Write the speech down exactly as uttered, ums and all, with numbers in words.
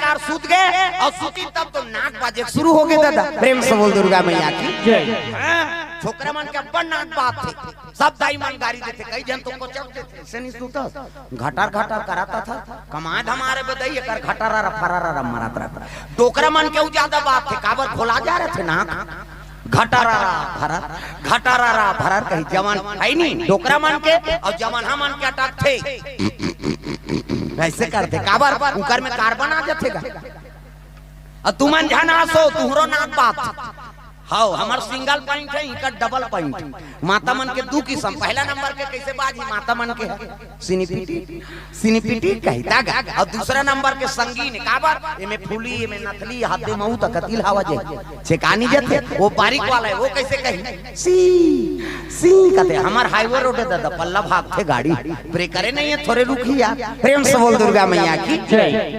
यार सूत गे अउ सूती तब तो नाक बाजे शुरू हो गे दादा। प्रेम से बोल दुर्गा मैया की। जय। हाँ, छोकरा मन के अब्बड़ नाक बात हे। सब दाई मन गारी देथे, कई झन तो कोचक देथे, "ऐसे नहीं सूतस, घटर घटर कराता था, कमाए धमारे बदई एकर घटरारा फरारा मरात रहता।" डोकरा मन के उ ज्यादा बात हे, काबर खोला जा रहे थे नाक, घटरारा फरार, घटरारा फरार कही जवन हे नहीं डोकरा मन के, अउ जवन हमन के अटक थे ऐसे करथे, काबर उकर में कार्बन आ जाथे गा। अउ तुमन झन आसो, तुहरो नाक बात। हव, हमर सिंगल पॉइंट हे, इकर डबल पॉइंट। माता मन के दू किसम, पहला नंबर के कैसे बाजी माता मन के हे, सिनिपिटी, सिनिपिटी कहिता गा। अउ दूसरा नंबर के संगीन, काबर एमे फूली, एमे नथली, हाथे मऊ तक तिल हवा जे छेकानी जथे, वो बारीक वाला हे, वो कैसे कही, सी, सी कहते। हमर हाईवे रोड हे दादा, पल्ला भागथे गाड़ी, ब्रेकरे नहीं हे, थोरे रुकी यार। प्रेम से बोल दुर्गा मैया की। जय।